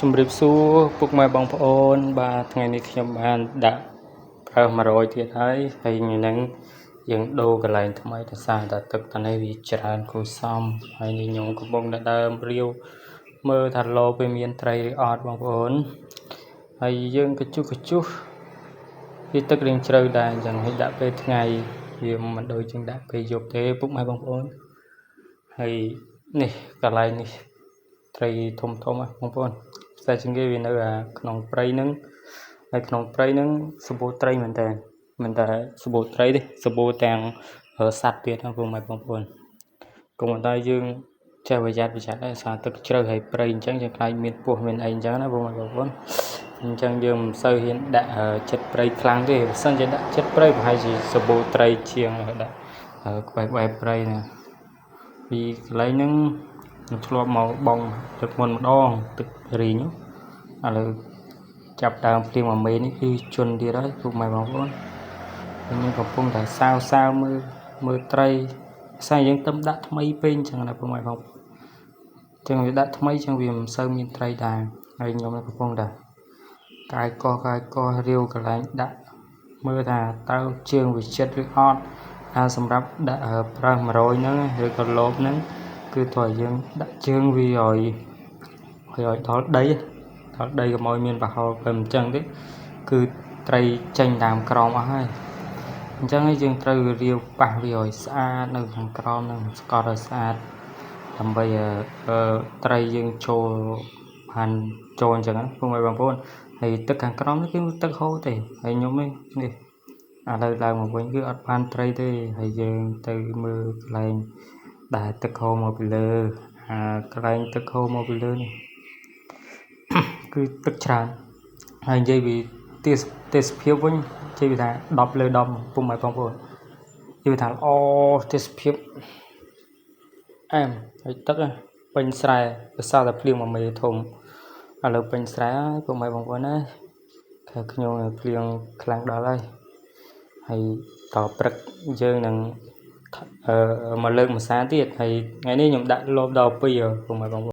ជំរាបសួរពុកម៉ែបងប្អូនបាទថ្ងៃនេះខ្ញុំបានដាក់ប្រើ100ទៀតហើយហើយថ្ងៃហ្នឹងយើងដូរកន្លែងថ្មីដោយសារតែទឹកតនេះវាច្រើនគួរសមហើយនេះខ្ញុំកំពុងតែដើមរាវមើលថាលោពេលមានត្រីឬអត់បងប្អូនហើយយើងកជុះកជុះវាទឹករៀងជ្រៅដែរអញ្ចឹងហើយដាក់ពេលថ្ងៃវាមិនដូចជាងដាក់ពេលយប់ទេពុកម៉ែបងប្អូនហើយនេះកន្លែងនេះត្រីធំធំហ៎បងប្អូនផ្សេងជាងគេវានៅអាក្នុងព្រៃហ្នឹងហើយក្នុងព្រៃហ្នឹងសម្បូរត្រីមែនតើមិនតែសម្បូរត្រីទេសម្បូរទាំងសត្វទៀតណាពុកម៉ែបងប្អូនកុំតែយើងចេះប្រយ័ត្នប្រយ័ត្នដែរសារទឹកជ្រៅហើយព្រៃអញ្ចឹងយើងខ្លាចមានពស់មានអីអញ្ចឹងណាពុកម៉ែបងប្អូនអញ្ចឹងយើងមិនសូវហ៊ានដាក់ចិត្តព្រៃខ្លាំងទេបើសិនជាដាក់ចិត្តព្រៃប្រហែលជាសម្បូរត្រីជាងដាក់ក្បែរក្បែរព្រៃណាពីកន្លែងហ្នឹងខ្ញុំធ្លាប់មកបងទឹកមុនម្ដងទឹករីងឥឡូវចាប់ដើមភ្លៀងមួយមេនេះគឺជន់ទៀតហើយពុកម៉ែបងប្អូនខ្ញុំកំពុងតែសាវសាវមើលមើលត្រីខ្សែយើងទៅដាក់ថ្មីពេកអញ្ចឹងណាពុកម៉ែបងប្អូនចឹងវាដាក់ថ្មីចឹងវាមិនសូវមានត្រីដែរហើយខ្ញុំកំពុងតែកាយកោះកាយកោះរាវកន្លែងដាក់មើលថាតើជើងវាចិត្តឬអត់អាសម្រាប់ដាក់ប្រើ100ហ្នឹងឬក៏លបហ្នឹងគឺត្រូវឲ្យយើងដាក់ជើងវាឲ្យឲ្យដល់ដីដល់ដីកុំឲ្យមានប្រហោបើមិនចឹងទេគឺត្រីចេញតាមក្រោមអស់ហើយអញ្ចឹងយើងត្រូវរាវប៉ះវាឲ្យស្អាតនៅខាងក្រោមហ្នឹងស្កត់ឲ្យស្អាតដើម្បីត្រីយើងចូលបានចូលអញ្ចឹងណាពុកម៉ែបងប្អូនហើយទឹកខាងក្រោមនេះគឺទឹកហូរទេហើយខ្ញុំនេះនេះឥឡូវឡើងមកវិញគឺអត់បានត្រីទេហើយយើងទៅមើលកន្លែងដែលទឹកហូរមកពីលើអាកន្លែងទឹកហូរមកពីលើនេះគឺទឹកច្រើនហើយនិយាយពីទេសទេសភាពវិញនិយាយពីថា10លើ10ពុកម៉ែបងប្អូននិយាយថាល្អទេសភាពអែមហើយទឹកពេញស្រែដោយសារតែភ្លៀងមួយមេធំឥឡូវពេញស្រែហើយពុកម៉ែបងប្អូនណាខែខ្ញុំភ្លៀងខ្លាំងដល់ហើយហើយតព្រឹកយើងនឹងអឺមកលើកម្សាទៀតហើយថ្ងៃនេះខ្ញុំដាក់លបដល់2ពុកម៉ែបងប្អូន។